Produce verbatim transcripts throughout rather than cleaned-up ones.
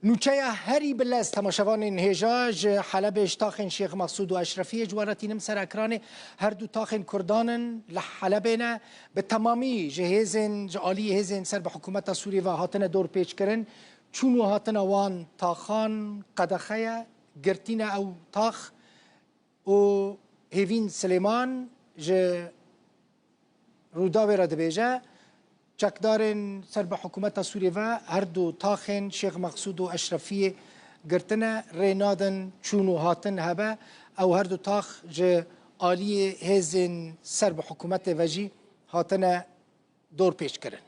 Nûçeya herî bi lez temaşevanên hêja ji Helebê, ji taxên Şêx Mexsûd û Eşrefiyê ji we re tînim ser ekranê. Her du taxên Kurdan in, li Helebê ne. Bi temamî ji hêzên, ji aliyê hêzên ser bi hikûmeta Sûriyê ve hatine dorpêçkirin. Çûn û hatina wan taxan qedexe ye, girtî ne ew tax. Û Hêvîn Silêman ji Rûdawê re dibêje, çekdarên ser bi hikûmeta Sûriyê ve her du taxên Şêx Mexsûd û Eşrefiyê girtine, rê nadin çûn û hatin hebe. Ew her du tax ji aliyê hêzên ser bi hikûmetê ve jî hatine dorpêçkirin.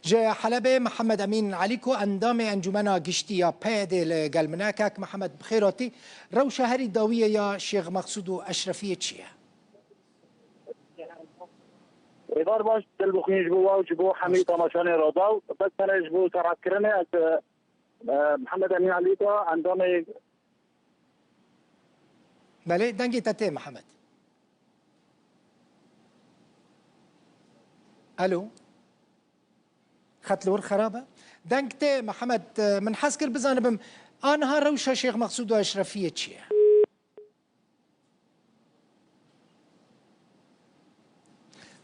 Ji Helebê Mihemed Emîn Elîko, endamê Encûmena Giştî ya P Y D'ê li gel min e. Kak Mihemed, bi xêr hatî. Rewşa herî dawiyê ya Şêx Mexsûd û Eşrefiyê çi ye? Êvar baş, dil bi xwîn ji bo we û ji bo hemî temaşanê Rûdaw. Bes tenê ji bo serhevkirinê ez, e, Mihemed Emîn Elîko, endamê Belê, dengê te tê Mihemed. Alo. Xet li wir xerab e. Deng tê Mihemed, e, min hez kir bizanibim, aniha rewşa Şêx Mexsûd û Eşrefiyê çi ye?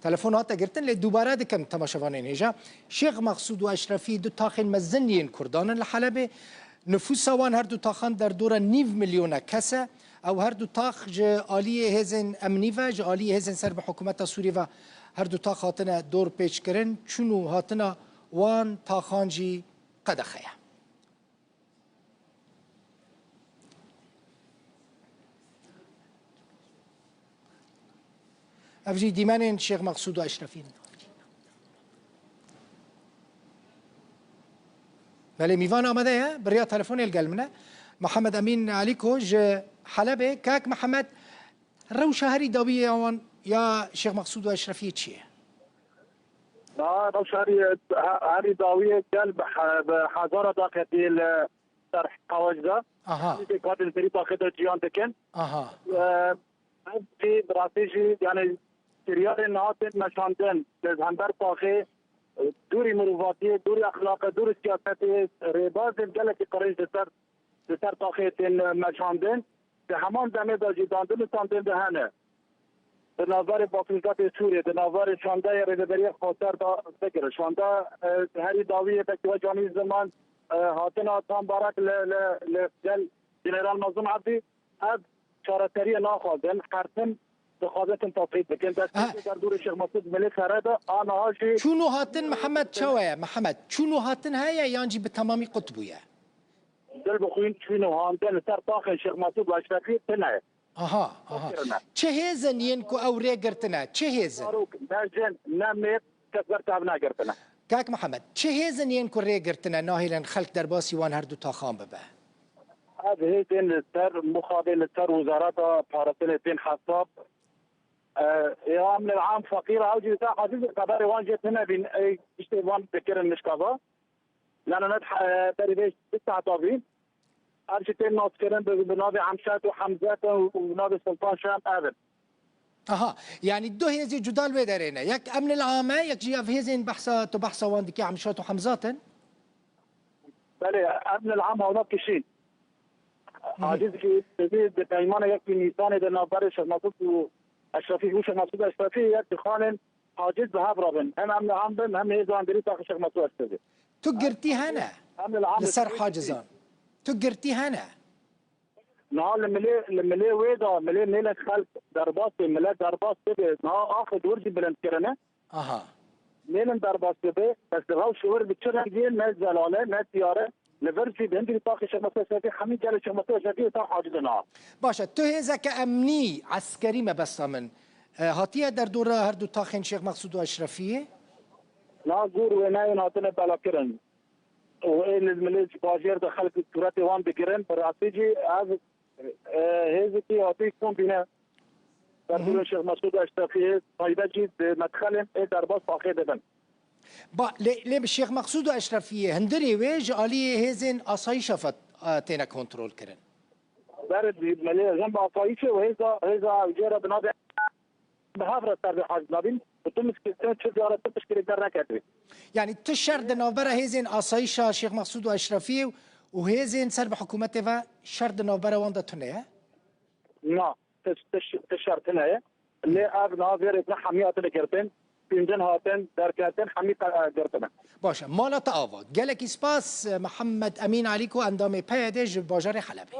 Telefon hate girtin, lê dubare dikim temaşevanên hêja. Şêx Mexsûd û Eşrefî du taxên mezin yên Kurdan in li Helebê. Nifûsa wan her du taxan derdora nîv milyona kes e. Ew her du tax ji aliyê hêzên emnî ve, ji aliyê hêzên ser bi hikûmeta Sûriyê ve her du tax hatine dorpêçkirin. Çûn û hatina wan taxan jî qedexe ye. Ev jî dîmenên Şêx Mexsûd û Eşrefî ne. Belê, mîvan amade ye, bi riya telefonê li gel min e. Mihemed Emîn Elîko ji Helebê. Kak Mihemed, rewşa herî dawî ya wan, ya Şêx Mexsûd û Eşrefiyê çi ye? Na, rewşa herî, he-, herî dawî ye, gel bi he-, bi hezara daxetî li ser qewaj de. Aha. Hemî tê kadên serî taxê de ciyan dikin. Aha. E, ev jî bi rastî jî, yani, kiryarên niha tên meşandin, li hember taxê, e, dûrî mirovatiyê, dûrî exlaqê, dûrî siyasetê, rêbazên gelekî qirêj li ser, li ser taxê tên meşandin. Di heman demê de jî dandin û standin de hene. Di navberê Bakurîzatê Sûriyê, di navberê şandeyê Rêveberiya Xweser de bigire. Şanda, e, herî dawiyê belkî we canî ziman, e, hatina Tam Barak li, li, li gel General Mazlûm Ebdî, ev çareseriyê naxwazin, her tim dixwazin tim tasfît bikin. Ha. Destpêkê derdorê Şêx Mesûd milê sere de, a niha jî Çûn û hatin Mihemed çawa ye? Mihemed, çûn û hatin heye yan jî bi temamî qut bûye? Dil bi xwîn çûn û hatin li ser taxên Şêx Mesûd û Eşrefî tune ye. Aha, aha. Kirine. Çi hêzin yên ku ew rê girtine? Çi hêzin? Zarok, ne jin, ne mêr, kes ber tev negirtine. Kak Mihemed, çi hêzin yên ku rê girtine nahêlin xelk derbasî wan her du taxan bibe? Ev hêzên li ser mixabê, li ser wezareta parastinê tên hesab. E, ya Emnil Am feqîr ew jî ser aciz, xeberê wan jê tune bîn, e, işte wan dikirin nişkava. Lana net, e, berî vê du saeta vî. Ev jî tên naskirin bi, bi navê Emşat û Hemzat û, û navê Sultan Şam ev in. Aha, yani du hêzê cuda li wê derê ne. Yek Emnil Am e, yek jî ev hêzên behsa, tu behsa wan dikî, Emşat û Hemzat in? Belê, Emnil Am hewlak kişîn. Hı hı. Aciz ki, bi, bi peymana yekî Nîsanê de navberê Şêx Mesûd û Eşrefî, û Şêx Mesûd Eşrefî yek dixwanin Haciz bi hev re bin. Hem Emnil Am bin, hem hêza hundirî taxê Şêx Mesûd Eşrefî. Tu girtî hene? Emnil Am li ser Hacizan. Tu girtî hene? Niha li milê, li milê wê de, milê nêlin xelk derbas bê, milet derbas bibe. Niha axê dor jî bilind kirine. Aha. Nêlin derbas bibe, bes li rewşê wir bi çi rengî ye, ne zelal e, ne diyar e. Li vir jî di hundirî taxê Şêx Mesûd Eşrefî, hemî gelê Şêx Mesûd Eşrefî hêsan Haciz e niha. Baş e, tu hêzeke emnî, eskerî mebesta min, e, hatiye derdora her du taxên Şêx Mesûd û Eşrefiyê? Niha gor wêneyên hatine belakirin. Û ê li milê ji bajêr de xelk sûretê wan digirin, bi rastî jî ev, e, hêzekî hatî kombîne. Derdorê Şêx Mesûd Eşrefiyê, taybet jî di medxelên ê derbas axê dibin. Ba, lê, lê bi Şêx Mesûd û Eşrefiyê hundirê wê ji aliyê hêzên asayîşa fe, e, têne kontrol kirin. Ber, milê jin bi asayîşê û hêza, hêza jê re bi navê Bi hev re ser vê haciz nabîn. Bi tu miskiltin çi cara tu piştgirêk derneketibî. Yani tu şer di navbera hêzên asayişa Şêx Mexsûd û Eşrefiyê û hêzên ser bi hikûmetê ve şer di navbera wan de tune ye? Na, tu, tu, tu şer tune ye. Lê ev niha vê rêz ne hemî hatine girtin. Pêncin hatin, derketin, hemî qe-, girtine. Baş e, mala te ava. Gelekî spas, Mihemed Emîn Elîko, endamê P Y D ji bajarê Helebê.